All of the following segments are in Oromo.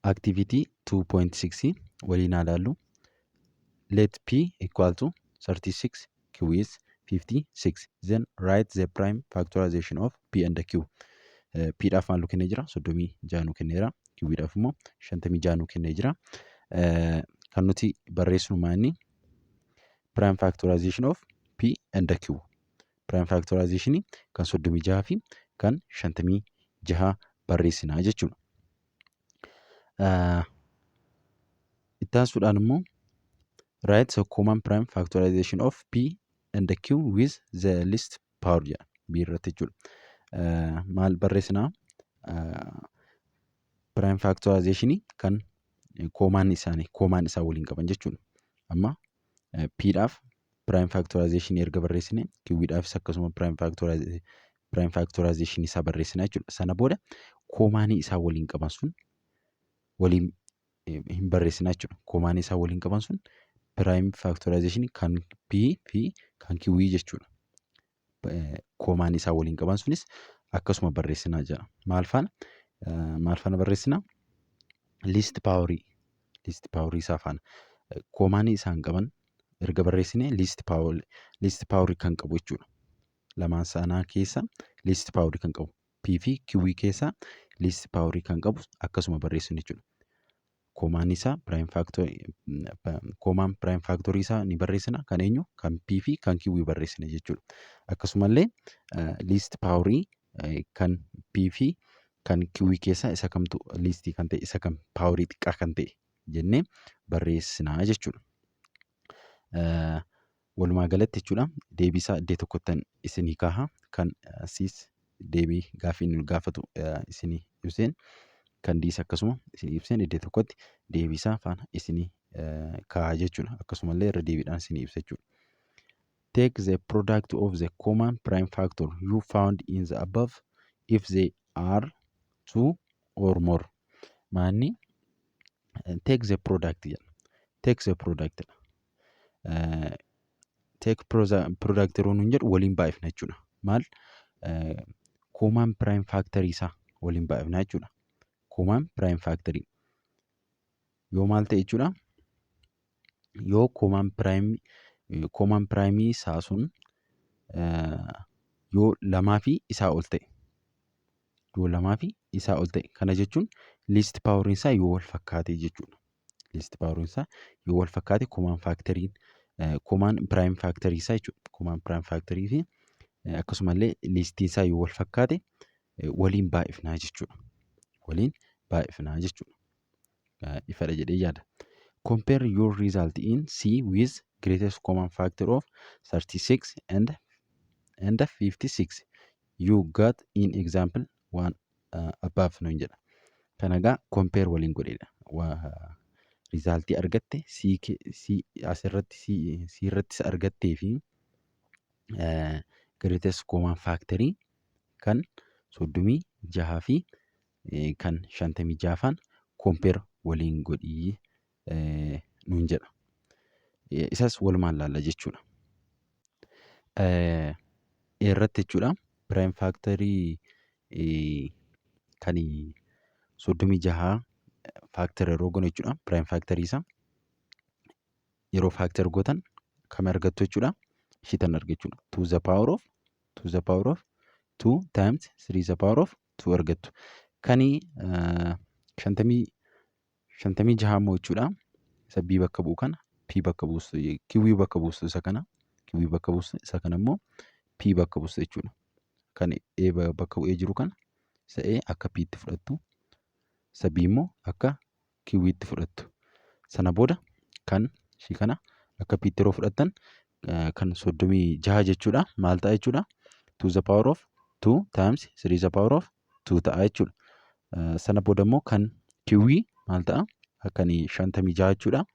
Activity 2.6 waliin haa ilaallu. Let P equal to 36, Q is 56. Then write the prime factorization of P and Q. P dhaaf maal nu kennee jira? 36 nu kenneera. Q dhaaf immoo 56 nu kennee jira. Kan nuti barreessinu maanni? Prime factorization of P and Q. Prime factorization kan 36 fi kan 56 barreessinaa jechuudha. Itti aansuudhaan immoo write the common prime factorization of P and Q with the least power jedha B irratti jechuudha. Maal barreessinaa? Prime factorization kan common isaanii, common isaa waliin qaban jechuudha. Amma P dhaaf prime factorization erga barreessine, Q dhaafis akkasuma prime factorization isaa barreessina jechuudha. Sana booda common isaa waliin qaban sun waliin hin barreessina jechuudha. Common isaa waliin qaban sun prime factorization kan P fi kan Q jechuudha. Common isaa waliin qaban sunis akkasuma barreessinaa jira. Maal faana? Maal faana barreessinaa? Least power isaa faana. Common isaan qaban erga barreessine, least power kan qabu jechuudha. Lamaan sanaa keessa least power kan qabu, P fi Q keessa least power kan qabu akkasuma barreessinu jechuudha. Common isaa prime factor, common prime factor isaa ni barreessina. Kan eenyu? Kan P fi kan Q barreessina jechuudha. Akkasumallee least power kan P fi kan Q keessaa isa kamtu least kan ta'e, isa kam power xiqqaa kan ta'e jennee barreessinaa jechuudha. Walumaa galatti jechuudha, deebii isaa iddoo tokkottan isinii kaaha. Kan siis deebii gaaffii inni gaafatu isinii ibseen, kan diis akkasuma isinii ibseen, iddoo tokkotti deebii isaa faana isinii kaa'a jechuudha. Akkasumallee irra deebiidhaan isinii ibsa jechuudha. Take the product of the common prime factor you found in the above if they are two or more. Maanni take the product jedha. Take the product jedha. Take product yeroo nuun jedhu waliin baay'ifna jechuudha. Maal? Common prime factor isaa waliin baay'ifna jechuudha. Common prime factor yoo maal ta'e jechuudha? Yoo common prime isaa sun yoo lamaa fi isaa ol ta'e. Yoo lamaa fi isaa ol ta'e. Kana jechuun least power isaa yoo wal fakkaate jechuudha. Least power isaa yoo wal fakkaate, common factoriin, common prime factor isaa jechuudha. Common prime factor fi akkasumallee leastiin isaa yoo wal fakkaate waliin baay'ifnaa jechuudha. Waliin baay'ifnaa jechuudha. Ifadha jedhee yaada. Compare your result in C with greatest common factor of 36 and 56 you got in example one above nuun jedha. Kana egaa compare waliin godheedha. Resultii argatte C, C asirratti, C irrattis argattee fi greatest common factorii kan 36 fi kan 56faan compare waliin godhii nuun jedha. Isas walumaan laalla jechuudha. Irratti jechuudha, prime factorii kan 36 factor yeroo goonu jechuudha. Prime factorii isaa yeroo factor gootan kam argattu jechuudha? Ishii tan argachuudha. 2 the power of 2 times 3 the power of 2 argattu. Kani 56 immoo jechuudha. Isa B bakka bu'u kana P bakka buustu, Q bakka buustu isa kana, Q bakka buustu, isa kana immoo P bakka buustu jechuudha. Kan A bakka bu'ee jiru kana, isa A akka P tti fudhattu, isa B immoo akka Q tti fudhattu. Sana booda kan ishii kana akka P tti yeroo fudhattan, kan 36 jechuudha. Maal ta'a jechuudha? 2 the power of 2 times 3 the power of 2 ta'a jechuudha. Sana booda immoo kan Q maal ta'a? Kan 56 jechuudha.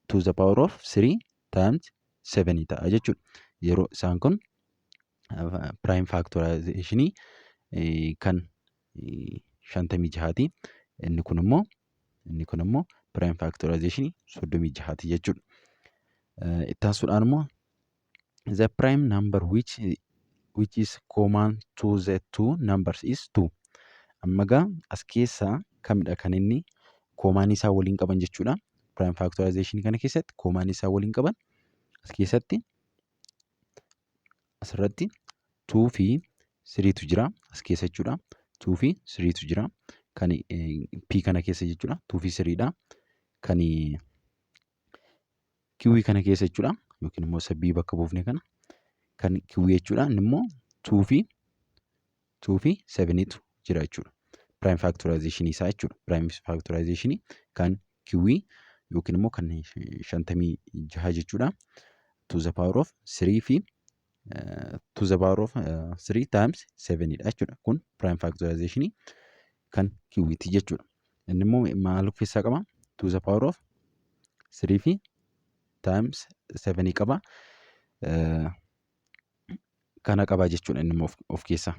2 the power of 3 times 7 ta'a jechuudha. Yeroo isaan kun prime factorizationii kan 56ti. Inni kun immoo prime factorizationii 36ti jechuudha. Itti aansuudhaan immoo the prime number which is common to the two numbers is 2. Amma egaa as keessaa kamidha kan inni Commonii isaan waliin qaban jechuudha. Prime factorization kana keessatti commonii isaan waliin qaban as keessatti asirratti 2 fi 3tu jira as keessa jechuudha. 2 fi 3tu jira. Kan P kana keessa jechuudha. 2 fi 3dha. Kan Q kana keessa jechuudha. Yookiin immoo isa B bakka buufne kana kan Q jechuudha. Inni immoo 2 fi 7tu jira jechuudha. Prime factorization isaa jechuudha. Prime factorization kan Q yookiin immoo kan 56 jechuudha. To the power of 3 fi to the power of 3 times 7 dha jechuudha. Kun prime factorization kan Q'ti jechuudha. Inni immoo maal of keessaa qaba? To the power of 3 fi times 7 qaba. Kana qaba jechuudha inni immoo of keessaa.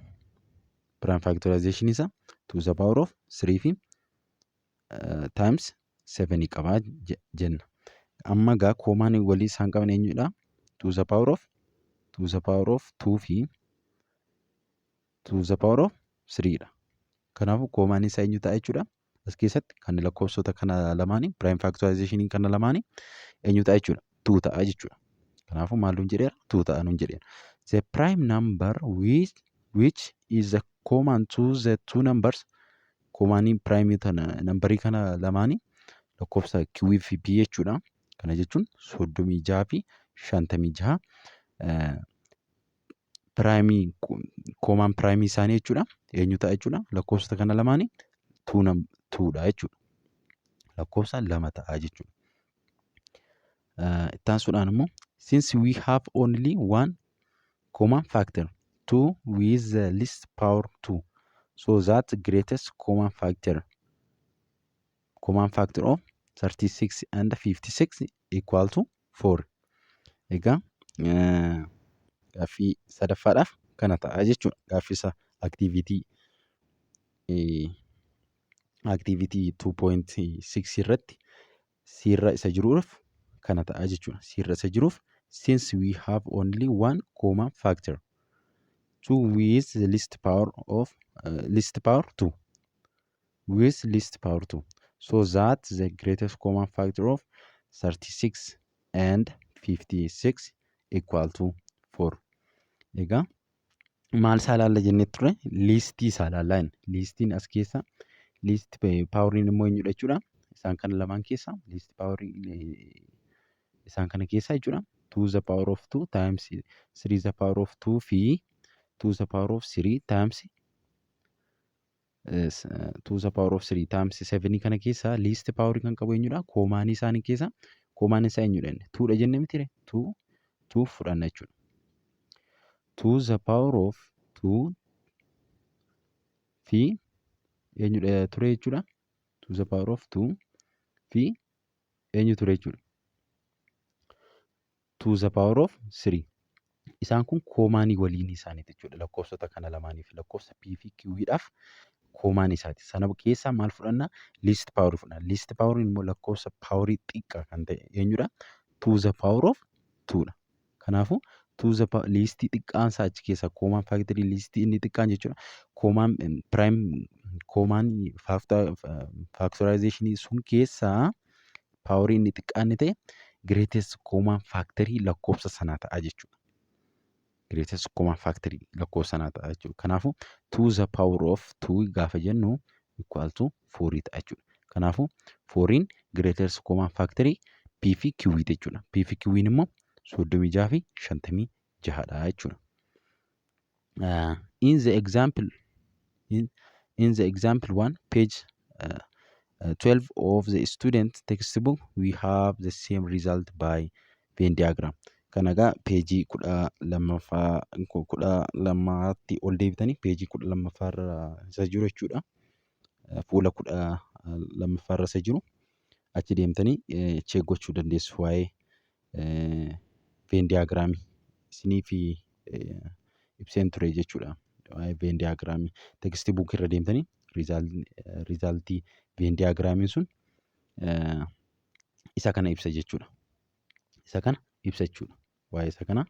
Prime factorization isaa to the power of 3 fi times 7 qaba jenna. Amma egaa common walii isaan qaban eenyudha? To the power of 2 fi to the power of 3 dha. Kanaafuu common isaa eenyu ta'a jechuudha? As keessatti kan lakkoofsota kana lamaanii, prime factorization kana lamaanii eenyu ta'a jechuudha? 2 ta'a jechuudha. Kanaafuu maal nuun jedheera? 2 ta'a nuun jedheera. The prime number which is the common to the two numbers, commonii prime tana numberii kana lamaanii lakkoofsa Q fi P jechuudha. Kana jechuun 36 fi 56 primeii common primeii isaanii jechuudha. Eenyu ta'a jechuudha? Lakkoofsota kana lamaanii twodha jechuudha. Lakkoofsa lama ta'a jechuudha. Itti aansuudhaan immoo, since we have only one common factor, 2 with the least power 2, so that greatest common factor of 36 and 56 equal to 4. Egaa gaaffii sadaffaadhaaf kana ta'a jechuudha. Gaaffii isa activity 2.6 irratti siirra isa jiruuf kana ta'a jechuudha. Siirra isa jiruuf, since we have only one common factor, 2 with the least power of least power 2 with least power 2, so that the greatest common factor of 36 and 56 equal to 4. Egaa maal isaa ilaalla jennee ture? Leastii isaa ilaallaa inni. Leastiin as keessa least poweriin immoo eenyudha jechuudha? Isaan kana lamaan keessa least powerii isaan kana keessa jechuudha. 2 the power of 2 times 3 the power of 2 fi 2 the power of 3 times 2 the power of 3 times 7 kana keessa least powerii kan qabu eenyudha? Commonii isaanii keessa commoniin isaa eenyudha inni? 2 dha jennee miti? 2 2 fudhanna jechuudha. 2 the power of 2 fi eenyudha ture jechuudha? 2 the power of 2 fi eenyu ture jechuudha? 2 the power of 3. Isaan kun commonii waliin isaaniiti jechuudha. Lakkoofsota kana lamaaniif, lakkoofsa P fi Q dhaaf common isaati. Sana keessaa maal fudhanna? Least power fudhanna. Least power immoo lakkoofsa powerii xiqqaa kan ta'e eenyudha? 2 the power of 2 dha. Kanaafuu 2 the power leastii xiqqaan isaa achi keessaa common factorii leastii inni xiqqaan jechuudha. Common prime common factorizationii sun keessaa powerii inni xiqqaan inni ta'e greatest common factorii lakkoofsa sanaa ta'a jechuudha. Greatest common factorii lakkoofsa sanaa ta'a jechuudha. Kanaafuu 2 the power of 2 gaafa jennu equal to 4 ta'a jechuudha. Kanaafuu 4 greatest common factorii P fi Q jechuudha. P fi Q immoo 36 fi 56dha jechuudha. In the example 1, page 12 of the student textbook, we have the same result by Venn diagram. Kana egaa peejii 12ffaa, 12tti ol deebitanii peejii 12ffaa irra isa jiru jechuudha. Fuula 12ffaa irra isa jiru achi deemtanii check gochuu dandeessu. Waa'ee Venn diagramii isinii fi ibseen ture jechuudha. Waa'ee Venn diagramii textbookii irra deemtanii resultii Venn diagramiin sun isa kana ibsa jechuudha. Isa kana ibsa jechuudha. Waa'ee isa kana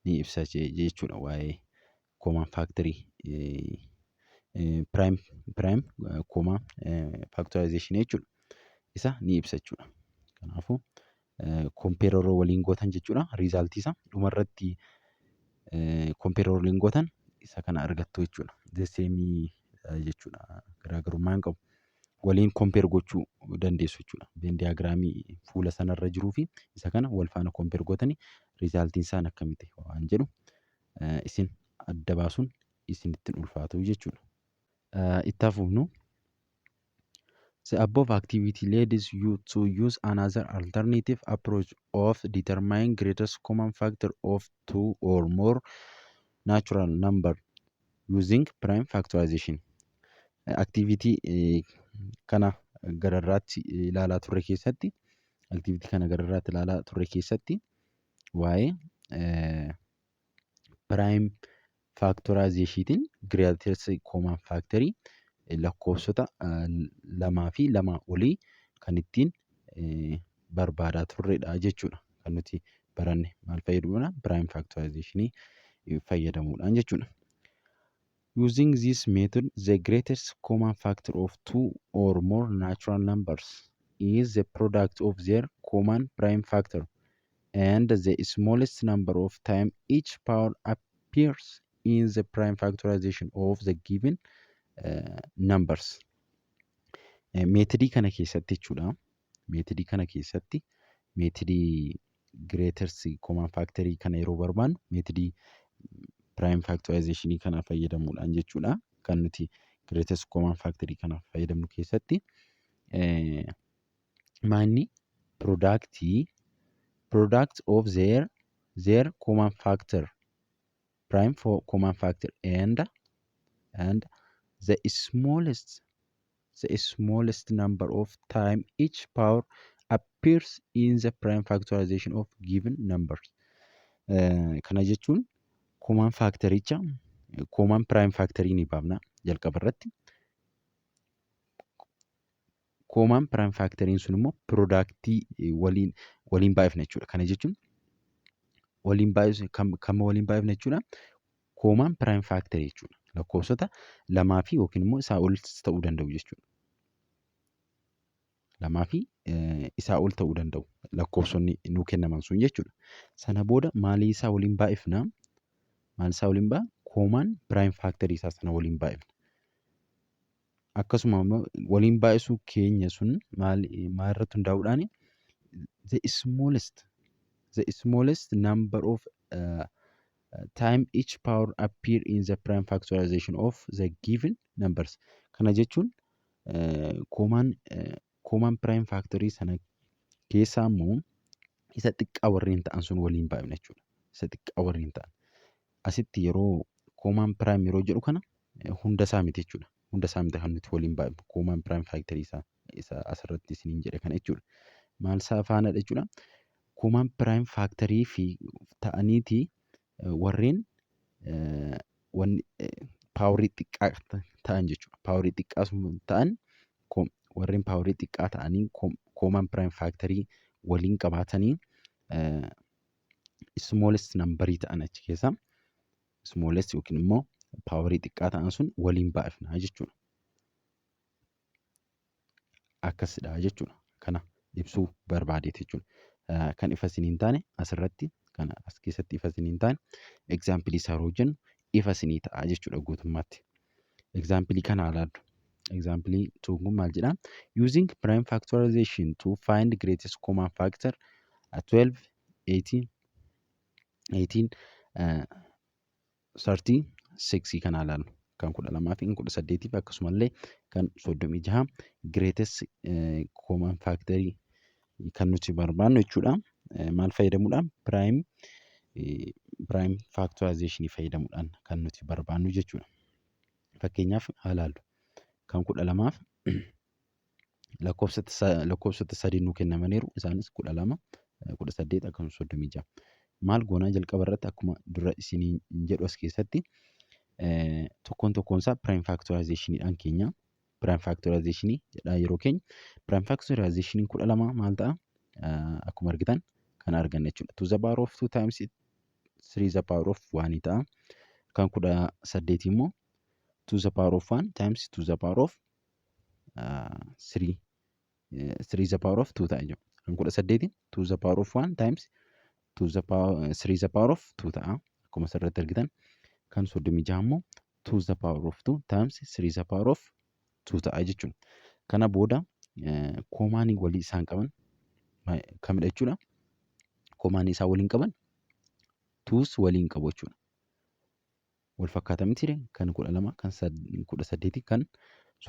ni ibsa jechuudha. Waa'ee common factorii prime common factorizationii jechuudha. Isa ni ibsa jechuudha. Kanaafuu compare yeroo waliin gootan jechuudha. Resultii isaa dhumarratti compare yeroo waliin gootan isa kana argattu jechuudha. The same jechuudha. Garaagarummaa hin qabu. Waliin compare gochuu dandeessu jechuudha. Venn diagramii fuula sanarra jiruu fi isa kana wal faana compare gootanii resultiin isaan akkamitti waan jedhu isin adda baasuun isinitti hin ulfaatu jechuudha. Itti hafuufnu. The above activity leads you to use another alternative approach of determining greatest common factor of two or more natural number using prime factorization. Activity kana gararraatti ilaalaa turre keessatti, activity kana gararraatti ilaalaa turre keessatti, waa'ee prime factorizationtiin greatest common factorii lakkoofsota lamaa fi lamaa olii kan ittiin barbaadaa turredha jechuudha. Kan nuti baranne maal fayyadamuudhaan? Prime factorizationii fayyadamuudhaan jechuudha. Using this method, the greatest common factor of two or more natural numbers is the product of their common prime factor and the smallest number of time each power appears in the prime factorization of the given numbers. Methodii kana keessatti jechuudha. Methodii kana keessatti, methodii greatest common factorii kana yeroo barbaannu, methodii prime factorizationii kana fayyadamuudhaan jechuudha. Kan nuti greatest common factorii kana fayyadamnu keessatti maanni product of their common factor, prime for common factor, and the smallest number of time each power appears in the prime factorization of given numbers. Kana jechuun common factoricha, common prime factorii ni baafna jalqaba irratti. Common prime factoriin sun immoo productii waliin baay'ifna jechuudha. Kana jechuun waliin baay'isu kam waliin baay'ifna jechuudha? Common prime factorii jechuudha. Lakkoofsota lamaa fi yookiin immoo isaa ol ta'uu danda'u jechuudha. Lamaa fi isaa ol ta'uu danda'u lakkoofsonni nuu kennaman sun jechuudha. Sana booda maalii isaa waliin baay'ifna? Maal isaa waliin ba'a? Common prime factorii isaa sana waliin baay'ifna. Akkasuma immoo waliin baay'isuu keenya sun maal irratti hundaa'uudhaani? The smallest number of time each power appear in the prime factorization of the given numbers. Kana jechuun common prime factorii sana keessaa immoo isa xiqqaa warreen ta'an sun waliin baay'ifna jechuudha. Isa xiqqaa warreen ta'an. Asitti yeroo common prime yeroo jedhu kana hunda isaa miti jechuudha. Hunda isaa miti kan nuti waliin baay'ifnu, common prime factorii isaa isa asirratti isiniin jedhe kana jechuudha. Maal isaa faanadha jechuudha? Common prime factorii fi ta'aniiti warreen powerii xiqqaa ta'an jechuudha. Powerii xiqqaa sun ta'an, warreen powerii xiqqaa ta'anii common prime factorii waliin qabaatanii smallest numberii ta'an achi keessa, smallest yookiin immoo powerii xiqqaa ta'an sun waliin baay'ifna jechuudha. Akkasidha jechuudha. Kana ibsuu barbaadeeti jechuudha. Kan ifa isinii hin taane asirratti, kana as keessatti ifa isinii hin taane, exampleii isaa yeroo hojjennu ifa isinii ta'a jechuudha guutummaatti. Exampleii kana ilaallu. Exampleii kun maal jedhaa? Using prime factorization to find greatest common factor 12, 18, 18, 36 kana ilaallu. Kan 12 fi 18 fi akkasumallee kan 36 greatest common factorii kan nuti barbaannu jechuudha. Maal fayyadamuudhaan? Prime factorization fayyadamuudhaan kan nuti barbaannu jechuudha. Fakkeenyaaf haa ilaallu. Kan 12f lakkoofsota sadii nuu kennamaniiru. Isaanis 12, 18, akkasumas 36. Maal goonaa? Jalqaba irratti akkuma dura isiniin jedhu as keessatti tokkoon tokkoon isaa prime factorizationiidhaan keenya. Prime factorizationii jedhaa yeroo keenya, prime factorizationiin 12 maal ta'a? Akkuma argitan kana arganna jechuudha. 2 the power of 2 times 3 the power of 1 ta'a. Kan 18 immoo 2 the power of 1 times 2 the power of 3 3 the power of 2 ta'a jechuudha. Kan 18 2 the power of 1 times 2 the power 3 the power of 2 ta'a. Akkuma asirratti argitan kan 36 immoo 2 the power of 2 times 3 the power of 2 ta'a jechuudha. Kana booda commonii walii isaan qaban kamidha jechuudha? Commonii isaan waliin qaban twos waliin qabu jechuudha. Wal fakkaata miti, kan 12, kan 18, kan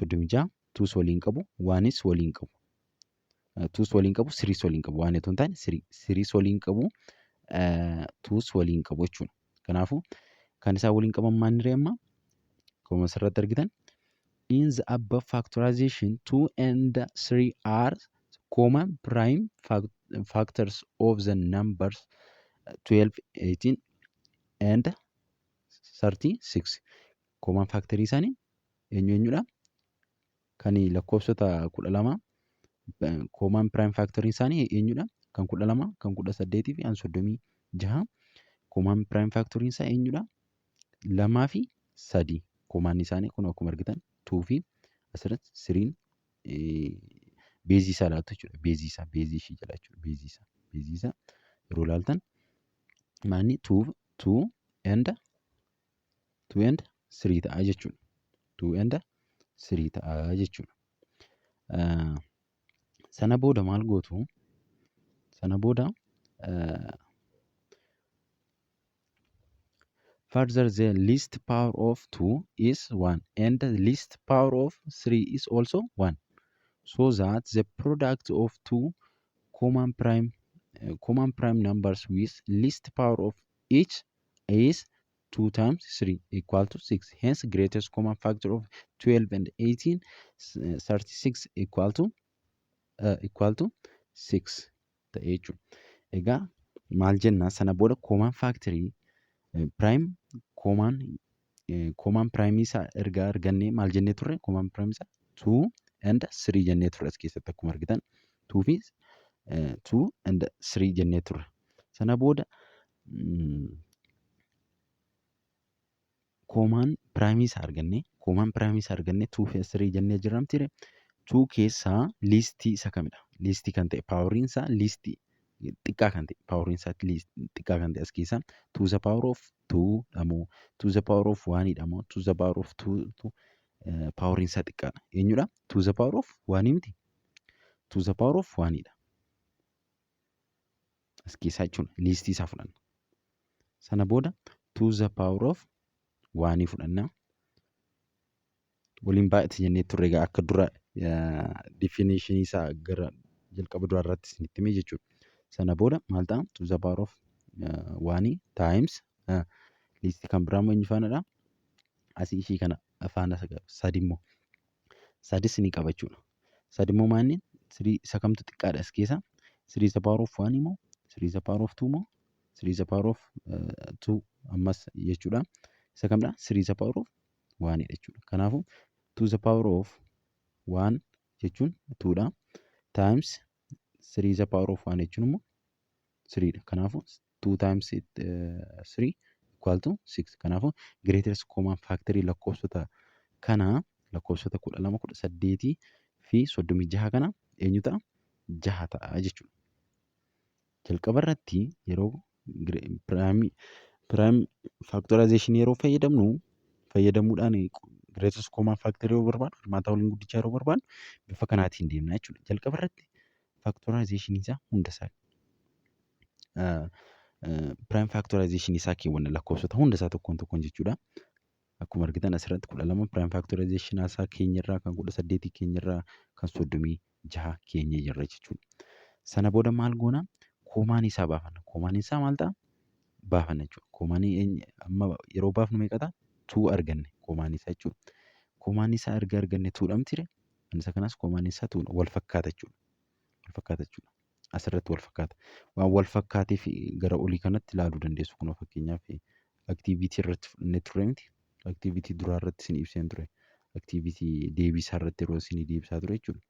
36 twos waliin qabu, oneis waliin qabu. Twos waliin qabu, threes waliin qabu. One otoo hin taane three. Threes waliin qabu, twos waliin qabu jechuudha. Kanaafuu kan isaan waliin qaban maal amma? Akkuma asirratti argitan, in the above factorization, 2 and 3 are common prime factors of the numbers 12, 18 and 36. Common factorii isaanii eenyu eenyudha? Kan lakkoofsota 12 common prime factorii isaanii eenyudha? Kan 12, kan 18 fi kan 36 common prime factorii isaa eenyudha? Lamaa fi sadii. Common isaanii kun akkuma argitan two fi asirratti threen baseii isaa laatu jechuudha. Baseii isaa, baseii ishii jala jechuudha. Baseii isaa yeroo ilaaltan maanni two and three ta'a jechuudha. Two and three ta'a jechuudha. Sana booda maal gootu? Sana booda, further, the least power of 2 is 1 and the least power of 3 is also 1, so that the product of two common prime numbers with least power of each is 2 times 3 equal to 6. Hence, greatest common factor of 12 and 18 36 equal to 6 ta'e jechuudha. Egaa maal jennaa? Sana booda common factorii prime common prime isaa erga argannee maal jennee turre? Common prime isaa 2 and 3 jennee turre. As keessatti akkuma argitan 2 fi 2 and 3 jennee turre. Sana booda common prime isaa argannee, common prime isaa argannee 2 fi 3 jennee jirra miti? 2 keessaa leastii isa kamidha? Leastii kan ta'e, poweriin isaa leastii xiqqaa kan ta'e, poweriin isaa xiqqaa kan ta'e as keessaa 2 the power of 2 dha moo 2 the power of 1 dha moo 2 the power of 2 poweriin isaa xiqqaadha? Eenyudha? 2 the power of 1 miti? 2 the power of 1 dha. As keessaa jechuudha. Leastii isaa fudhanna. Sana booda 2 the power of 1 fudhanna. Waliin baay'ate jennee turre egaa akka dura definitionii isaa gara jalqaba duraa irratti isinitti hime jechuudha. Sana booda maal ta'a? 2 the power of 1 times leastii kan biraa immoo eenyu faanadha? Asii ishii kana faana sadi immoo, sadis ni qaba jechuudha. Sadi immoo maanni three isa kamtu xiqqaadha as keessa? 3 the power of 1 immoo, 3 the power of 2 immoo, 3 the power of 2 ammas jechuudha. Isa kamidha? 3 the power of 1 dha jechuudha. Kanaafuu 2 the power of 1 jechuun 2 dha. Times 3 the power of 1 jechuun immoo 3 dha. Kanaafuu 2 times 3 equal to 6. Kanaafuu greatest common factor lakkoofsota kanaa, lakkoofsota 12, 18 fi 36 kana eenyu ta'a? Jaha ta'a jechuudha. Jalqaba irratti yeroo prime factorization yeroo fayyadamnu, fayyadamuudhaan greatest common factor yeroo barbaadnu, hirmaata waliin guddichaa yeroo barbaadnu bifa kanaatiin deemna jechuudha. Jalqaba irratti factorization isaa hunda isaa prime factorization isaa keewwanna, lakkoofsota hunda isaa tokkoon tokkoon jechuudha. Akkuma argitan asirratti 12 prime factorization isaa keenyarraa, kan 18 keenyarraa, kan 36 keenya jirra jechuudha. Sana booda maal goona? Commonii isaa baafanna. Commoniin isaa maal ta'a? Baafanna jechuudha. Commonii amma yeroo baafnu meeqa ta'a? Two arganne commonii isaa jechuudha. Commonii isaa erga arganne twodha mitiire? Isa kanas commonii isaa twodha. Wal fakkaata jechuudha. Wal fakkaata jechuudha. Asirratti wal fakkaata. Waan wal fakkaateef gara olii kanatti ilaaluu dandeessu. Kunoo fakkeenyaaf activity irratti fudhannee turre miti? Activity duraa irratti isin ibseen ture. Activity deebisaa irratti yeroo isin deebisaa ture jechuudha.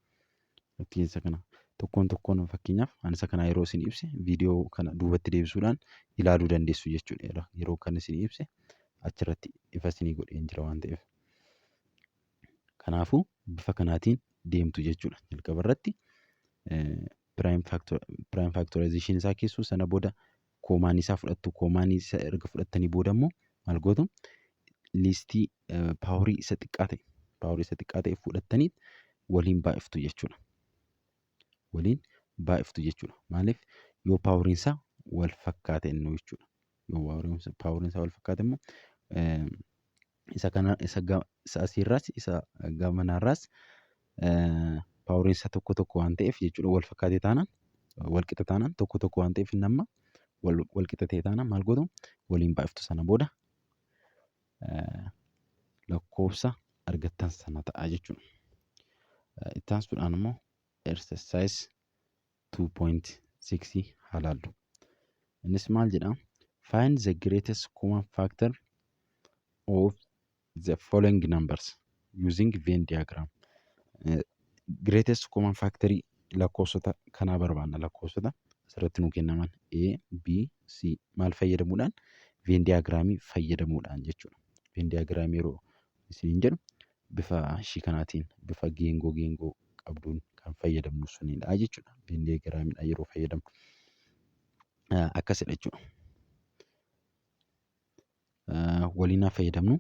Fakkeenya kana tokkoon tokkoon, fakkeenyaaf ani isa kana yeroo isin ibse viidiyoo kana duubatti deebisuudhaan ilaaluu dandeessu jechuudha. Yeroo kan isin ibse achirratti ifa isinii godheen jira waan ta'eef. Kanaafuu bifa kanaatiin deemtu jechuudha. Jalqaba irratti Prime factorization isaa keessu, sana booda common isaa fudhattu. Common isaa erga fudhattanii booda immoo maal gootu? Least power isa xiqqaa ta'e fudhattanii waliin baay'iftu jechuudha. Waliin baay'iftu jechuudha. Maaliif? Yoo poweriin isaa wal fakkaate innuu jechuudha. Yoo poweriin isaa wal fakkaate immoo isa kana, isa asiirraas isa gamanaarraas poweriin isaa tokko tokko waan ta'eef jechuudha. Wal fakkaate taanaan, wal qixa taanaan, tokko tokko waan ta'eef, inni amma wal qixa ta'e taanaan maal gootu? Waliin baay'iftu. Sana booda lakkoofsa argattan sana ta'a jechuudha. Itti aansuudhaan immoo exercise 2.6 haa laallu. Innis maal jedhaa? Find the greatest common factor of the following numbers using Venn diagram. Greatest common factor lakkoofsota kanaa barbaanna. Lakkoofsota asirratti nuu kennaman A, B, C maal fayyadamuudhaan? Venn diagramii fayyadamuudhaan jechuudha. Venn diagramii yeroo isiniin jedhu bifa ishii kanaatiin, bifa geengoo geengoo qabduun kan fayyadamnu sunidha jechuudha. Venn diagramiidhaan yeroo fayyadamnu akkasidha jechuudha. Waliin haa fayyadamnu.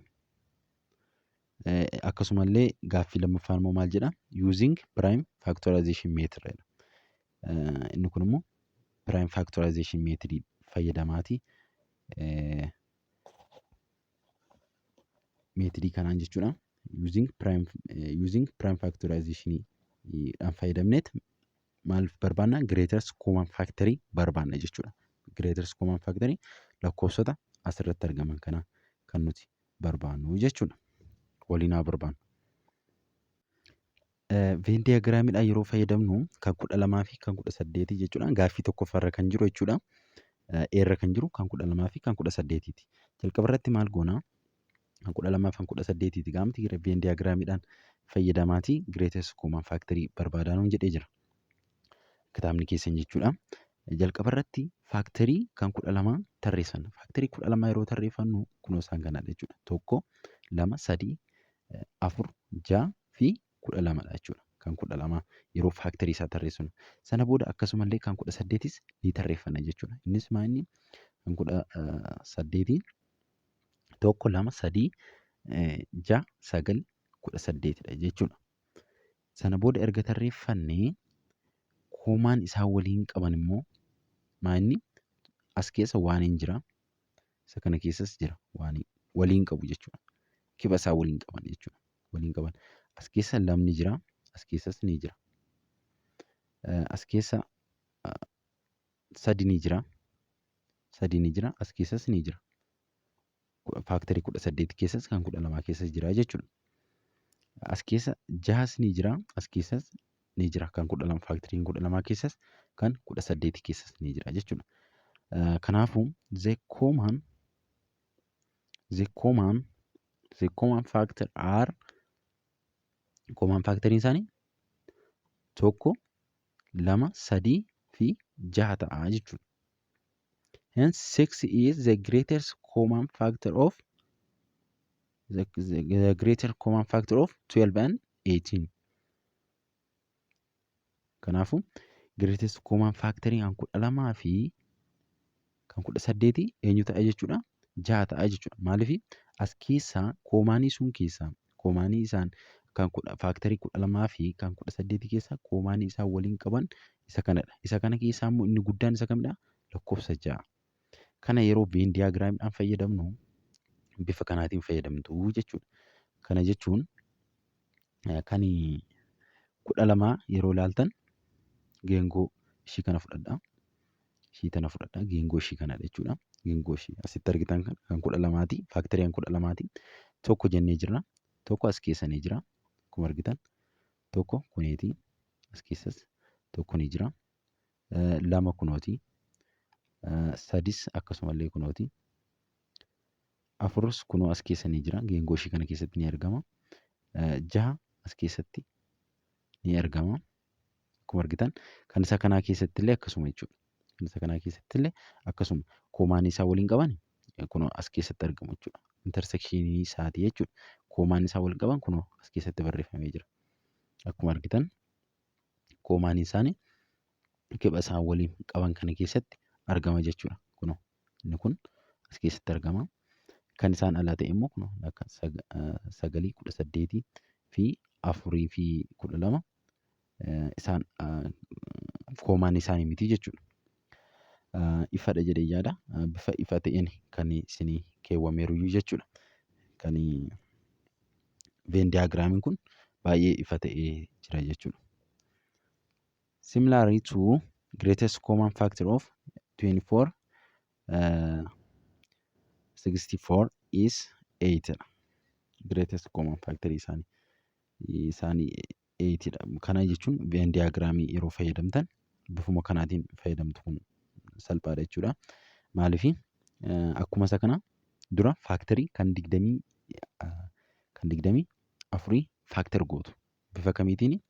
Akkasumallee gaaffii lammaffaan immoo maal jedha? Using prime factorization method jedha. Inni kun immoo prime factorization method fayyadamaati. Methodii kanaan jechuudha. Using prime factorization dhaan fayyadamneet maal barbaanna? Greatest common factor barbaanna jechuudha. Greatest common factor lakkoofsota asirratti argaman kana kan nuti barbaannu jechuudha. Waliin haa barbaannu. Venn diagramiidhaan yeroo fayyadamnu kan 12 fi kan 18 jechuudha. Gaaffii tokkoffaarra kan jiru jechuudha. Eerra kan jiru kan 12 fi kan 18ti. Jalqaba irratti maal goonaa? Kan 12 fi kan 18ti gaamti Venn diagramiidhaan fayyadamaatii greatest common factor barbaadaa nuun jedhee jira. Kitaabni keessan jechuudha. Jalqaba irratti factorii kan 12 tarreessanna. Factorii 12 yeroo tarreeffannu kunoo isaan kanadha jechuudha. Tokko, lama, sadii, afur, ja'a fi 12dha jechuudha. Kan 12 yeroo factorii isaa tarreessinu. Sana booda akkasumallee kan 18s ni tarreeffanna jechuudha. Innis maa inni kan 18? Tokko, lama, sadii, ja'a, sagal, 18dha jechuudha. Sana booda erga tarreeffannee common isaan waliin qaban immoo maa inni? As keessa waan hin jira. Isa kana keessas jira, waan waliin qabu jechuudha. Kiba isaa waliin qaban jechuudha. Waliin qaban. As keessa lamni jira. As keessas ni jira. As keessa sadi ni jira. Sadi ni jira. As keessas ni jira. Factorii 18 keessas kan 12 keessas jira jechuudha. As keessa jahas ni jira. As keessas ni jira. Kan 12, factoriin 12 keessas kan 18 keessas ni jira jechuudha. Kanaafuu the common factor are, common factoriin isaanii tokko, lama, sadii fi jaha ta'a jechuudha. Hence six is the greater common factor of 12 and 18. Kanaafuu greatest common factor kan 12 fi kan 18 eenyu ta'a jechuudha? Jaha ta'a jechuudha. Maaliif? As keessaa commonii sun keessaa commonii isaan kan factorii 12 fi kan 18 keessaa commonii isaan waliin qaban isa kanadha. Isa kana keessaa immoo inni guddaan isa kamidha? Lakkoofsa 6. Kana yeroo Venn diagramiidhaan fayyadamnu bifa kanaatiin fayyadamtu jechuudha. Kana jechuun kan 12 yeroo ilaaltan geengoo ishii kana fudhadhaa. Ishii tana fudhadhaa. Geengoo ishii kanadha jechuudha. Geengoo ishii asitti argitan kan kan 12ti. Factorii kan 12ti. Tokko jennee jirra. Tokko as keessa ni jira. Akkuma argitan tokko kuneeti. As keessas tokko ni jira. Lama kunooti. Sadis akkasumallee kunooti. Afurus kunoo as keessa ni jira. Geengoo ishii kana keessatti ni argama. Jaha as keessatti ni argama. Akkuma argitan kan isa kanaa keessatti illee akkasuma jechuudha. Kan isa kanaa keessatti illee akkasuma commonii isaa waliin qaban kunoo as keessatti argamu jechuudha. Intersectionii isaatii jechuudha. Commonii isaa waliin qaban kunoo as keessatti barreeffamee jira. Akkuma argitan commonii isaanii Kipha isaan waliin qaban kana keessatti argama jechuudha. Kunoo inni kun as keessatti argama. Kan isaan alaa ta'e immoo kunoo akka sagalii, 18 fi afurii fi 12 isaan common isaanii miti jechuudha. Ifadha jedhee yaada. Bifa ifa ta'een kan isinii keewwameeruyyuu jechuudha. Kan Venn diagramiin kun baay'ee ifa ta'ee jira jechuudha. Similarly to greatest common factor of 24, 64 is 8 dha. Greatest common factor isaanii 8 dha. Kana jechuun Venn diagramii yeroo fayyadamtan bifuma kanaatiin fayyadamtu, kun salphaadha jechuudha. Maaliif, akkuma isa kana dura factorii kan 24 factor gootu. Bifa kamiitiin?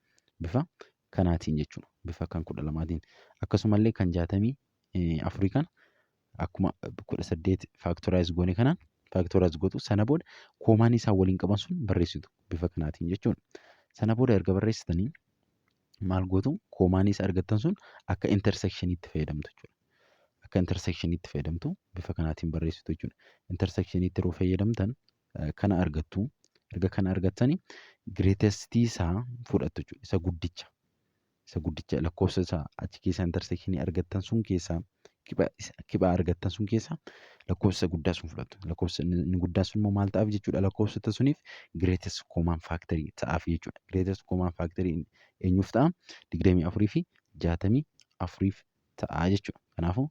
Bifa kanaatiin jechuudha. Bifa kan 12tiin. Akkasumallee kan 64 kana akkuma 18 factorize goone kanaan factorize gootu. Sana booda commonii isaan waliin qaban sun barreessitu bifa kanaatiin jechuudha. Sana booda erga barreessitanii maal gootu? Commonii isa argattan sun akka intersectioniitti fayyadamtu jechuudha. Akka intersectioniitti fayyadamtu, bifa kanaatiin barreessitu jechuudha. Intersectioniitti yeroo fayyadamtan kana argattu. Erga kana argattanii greatestii isaa fudhattu jechuudha. Isa guddicha. Isa guddicha lakkoofsa isaa achi keessaa intersectionii argattan sun keessaa, kipha argattan sun keessaa lakkoofsa guddaa sun fudhattu. Lakkoofsa inni guddaan sun immoo maal ta'aaf jechuudha? Lakkoofsota suniif greatest common factor ta'aaf jechuudha. Greatest common factor eenyuuf ta'a? 24 fi 64f ta'a jechuudha. Kanaafuu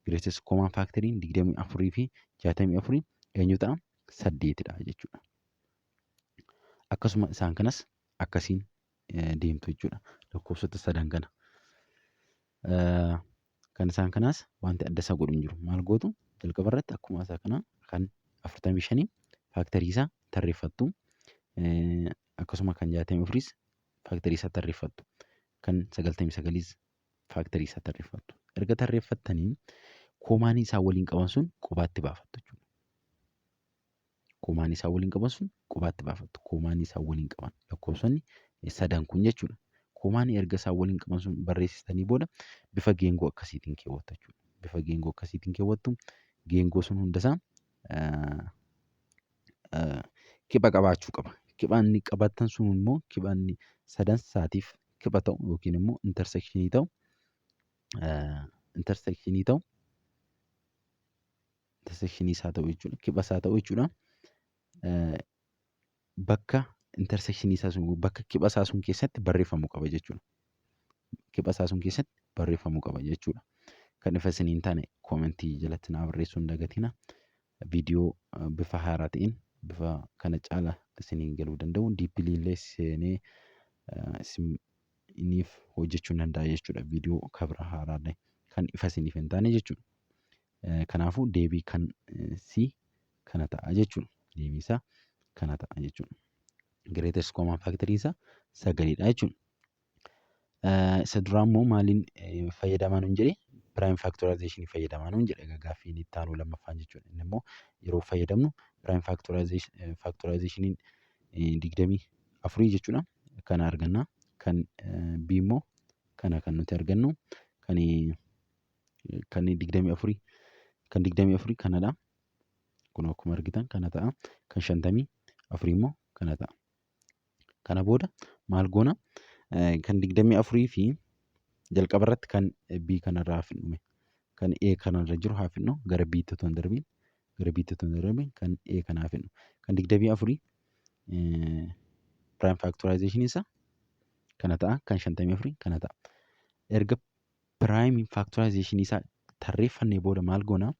greatest common factoriin 24 fi 64 eenyu ta'a? Saddeetidha jechuudha. Akkasuma isaan kanas akkasiin deemtu jechuudha. Lakkoofsota sadan kana. Kan isaan kanaas wanti adda isa godhu hin jiru. Maal gootu? Jalqaba irratti akkuma isaa kana kan 45 factorii isaa tarreeffattu. Akkasuma kan 64s factorii isaa tarreeffattu. Kan 99s factorii isaa tarreeffattu. Erga tarreeffattanii commonii isaan waliin qaban sun qobaatti baafattu jechuudha. Commonii isaan waliin qaban sun qobaatti baafattu. Commonii isaan waliin qaban lakkoofsonni sadan kun jechuudha. Commonii erga isaan waliin qaban sun barreessitanii booda bifa geengoo akkasiitiin keewwattu jechuudha. Bifa geengoo akkasiitiin keewwattu. Geengoo sun hundasaa kipha qabaachuu qaba. Kipha inni qabaattan sun immoo kipha inni sadan isaatiif kipha ta'u yookiin immoo intersectionii ta'u, intersectionii isaa ta'u jechuudha. Kipha isaa ta'u jechuudha. Bakka intersectionii isaa sun, bakka kipha isaa sun keessatti barreeffamuu qaba jechuudha. Kipha isaa sun keessatti barreeffamuu qaba jechuudha. Kan ifa isiniin taane commentii jalatti naa barreessuu hin dagatina. Viidiyoo bifa haaraa ta'een, bifa kana caala isiniin galuu danda'u, deeply illee seenee isiniif hojjechuu hin danda'a jechuudha. Viidiyoo kabira haaraallee kan ifa isiniif hin taane jechuudha. Kanaafuu deebii kan C kana ta'a jechuudha. Deebii isaa kana ta'a jechuudha. Greatest common factor isaa sagalidha jechuudha. Isa duraa immoo maaliin fayyadamaa nuun jedhee? Prime factorization fayyadamaa nuun jedhe gaaffiin itti aanu lammaffaan jechuudha. Inni immoo yeroo fayyadamnu prime factorizationiin 24 jechuudha. Kana arganna. Kan B immoo kana kan nuti argannu kan 24, kan 24 kanadha. Kun akkuma argitan kana ta'a. Kan 54 immoo kana ta'a. Kana booda maal goona? Kan 24 fi jalqaba irratti kan B kanarraa haa fidnume. Kan A kanarra jiru haa fidnu, gara B tti otoo hin darbiin, gara B tti otoo hin darbiin kan A kana haa fidnu. Kan 24 prime factorization isaa kana ta'a. Kan 54 kana ta'a. Erga prime factorization isaa tarreeffannee booda maal goona?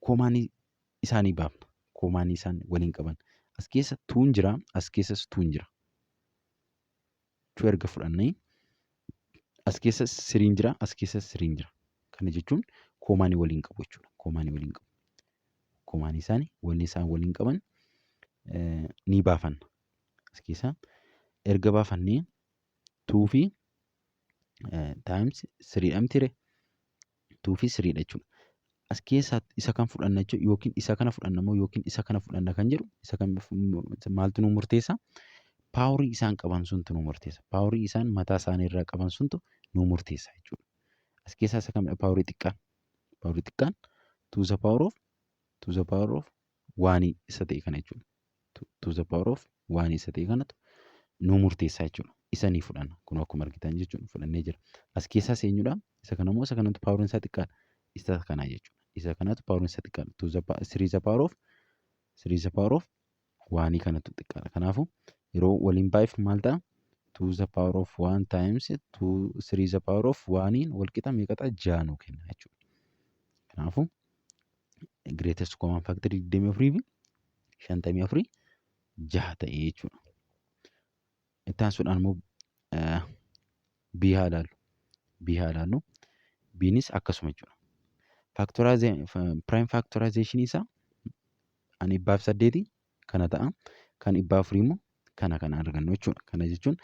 Commonii isaanii baafna. Commonii isaan waliin qaban. As keessa twon jira, as keessas twon jira. Two erga fudhannee as keessa threen jira, as keessas threen jira. Kana jechuun commonii waliin qabu jechuudha. Commonii waliin qabu. Commonii isaanii wanni isaan waliin qaban ni baafanna. As keessaa erga baafannee two fi times threedha miti? Two fi threedha jechuudha. As keessaa isa kan fudhanna jechuudha, yookiin isa kana fudhanna moo yookiin isa kana fudhanna kan jedhu, isa kan maaltu nu murteessa? Powerii isaan qaban suntu nu murteessa. Powerii isaan mataa isaanii irraa qaban suntu nu murteessa jechuudha. As keessaa isa kamidha powerii xiqqaan? Powerii xiqqaan to the power of oneii isa ta'e kana jechuudha. To the power of oneii isa ta'e kanatu nu murteessa jechuudha. Isa ni fudhanna. Kun akkuma argitan jechuudha, fudhannee jira. As keessaas eenyudha? Isa kana immoo isa kanatu poweriin isaa xiqqaadha. Isa kana jechuudha. Isa kanatu poweriin isaa xiqqaadha. To the three the power of three the power of oneii kanatu xiqqaadha. Kanaafuu yeroo waliin baay'ifnu maal ta'a? Two the power of one times two three the power of oneiin wal qixa meeqa ta'a? 6 nuu kenna jechuudha. Kanaafuu greatest common factor 24 fi 54 6 ta'e jechuudha. Itti aansuudhaan immoo B haa ilaallu. B haa ilaallu. B'nis akkasuma jechuudha. Prime factorization isaa kan 108 kana ta'a. Kan 400 immoo kana kana argannu jechuudha. Kana jechuun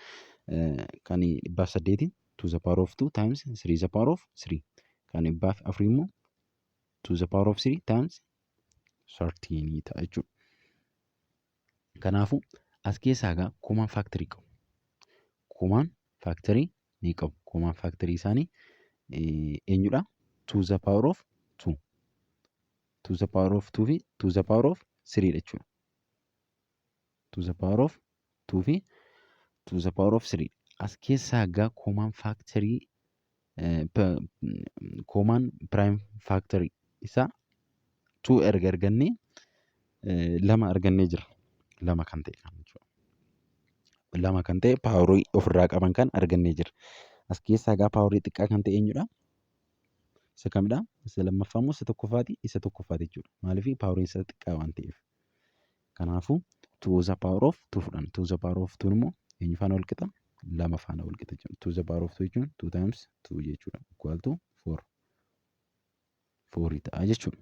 kan 108 to the power of 2 times 3 the power of 3. Kan 400 immoo to the power of 3 times 13 ta'a jechuudha. Kanaafuu as keessaa egaa common factorii qabu. Common factorii ni qabu. Common factorii isaanii eenyudha? To the power of 2. To the power of 2 fi to the power of 3 dha jechuudha. To the power of 2 fi to the power of 3. As keessaa egaa common factorii, common prime factorii isaa 2 erga argannee, lama argannee jira. Lama kan ta'e kan jechuudha. Lama kan ta'e powerii ofirraa qaban kan argannee jira. As keessaa egaa powerii xiqqaa kan ta'e eenyudha? Isa kamidha? Isa lammaffaa moo isa tokkoffaati? Isa tokkoffaati jechuudha. Maaliif? Poweriin isaa xiqqaa waan ta'eef. Kanaafuu to the power of 2 fudhanna. To the power of 2 immoo eenyu faana wal qixa? Lama faana wal qixa jechuudha. To the power of 2 jechuun 2 times 2 jechuudha. Equal to 4. 4 ta'a jechuudha.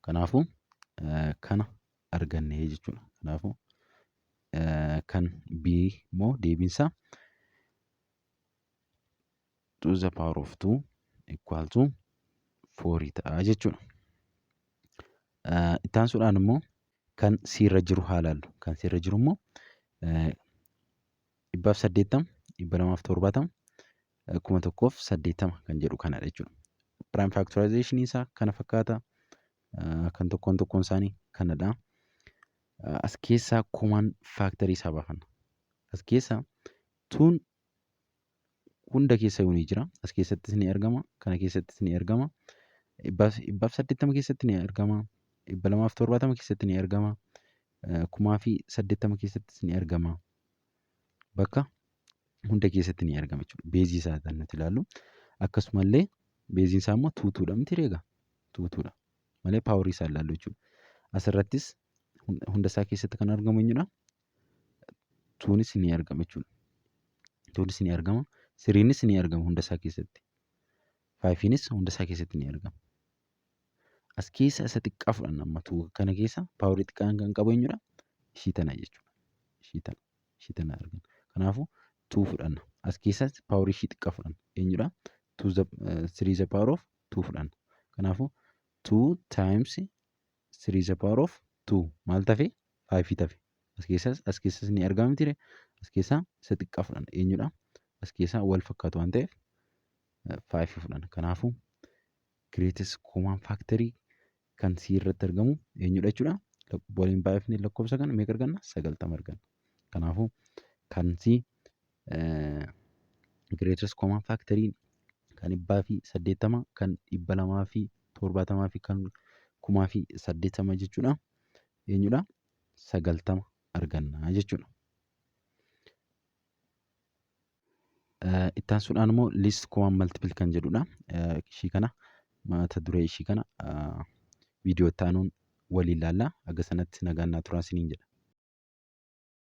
Kanaafuu kana arganne jechuudha. Kanaafuu kan B immoo deebiinsaa to the power of 2 equal to 4 ta'a jechuudha. Itti aansuudhaan immoo kan C irra jiru haa ilaallu. Kan C irra jiru immoo 180, 270, 1080 kan jedhu kanadha jechuudha. Prime factorization isaa kana fakkaata. Kan tokkoon tokkoon isaanii kanadha. As keessaa common factorii isaa baafanna. As keessaa twon hunda keessa ni jira. As keessattis ni argama. Kana keessattis ni argama. 180 keessatti ni argama. 270 keessatti ni argama. 1080 keessattis ni argama. Bakka hunda keessatti ni argama jechuudha. Baseii isaa kan nuti ilaallu. Akkasumallee baseiin isaa immoo two twodha miti egaa? Two twodha. Malee powerii isaa ilaallu jechuudha. Asirrattis hunda isaa keessatti kan argamu eenyudha? Twonis ni argama jechuudha. Twonis ni argama. Threenis ni argama hunda isaa keessatti. Fiveinis hunda isaa keessatti ni argama. As keessa isa xiqqaa fudhanna amma, two kana keessa powerii xiqqaan kan qabu eenyudha? Ishii tana jechuudha. Ishii tana. Ishii tana arganna. Kanaafuu two fudhanna. As keessas powerii ishii xiqqaa fudhanna. Eenyudha? Two the three the power of two fudhanna. Kanaafuu two times three the power of two maal tafe? Fiveii tafe. As keessas ni argama miti? As keessaa isa xiqqaa fudhanna. Eenyudha? As keessaa wal fakkaatu waan ta'eef fiveii fudhanna. Kanaafuu greatest common factorii kan C irratti argamu eenyudha jechuudha? Waliin baay'ifnee lakkoofsa kana meeqa arganna? 90 arganna. Kanaafuu kan C greatest common factorii kan 180, kan 270 fi kan 1080 jechuudha. Eenyudha? 90 arganna jechuudha. Itti aansuudhaan immoo least common multiple kan jedhudha. Ishii kana, mata duree ishii kana viidiyoo itti aanuun waliin ilaalla. Haga sanatti nagaan naa turaa isiniin jedha.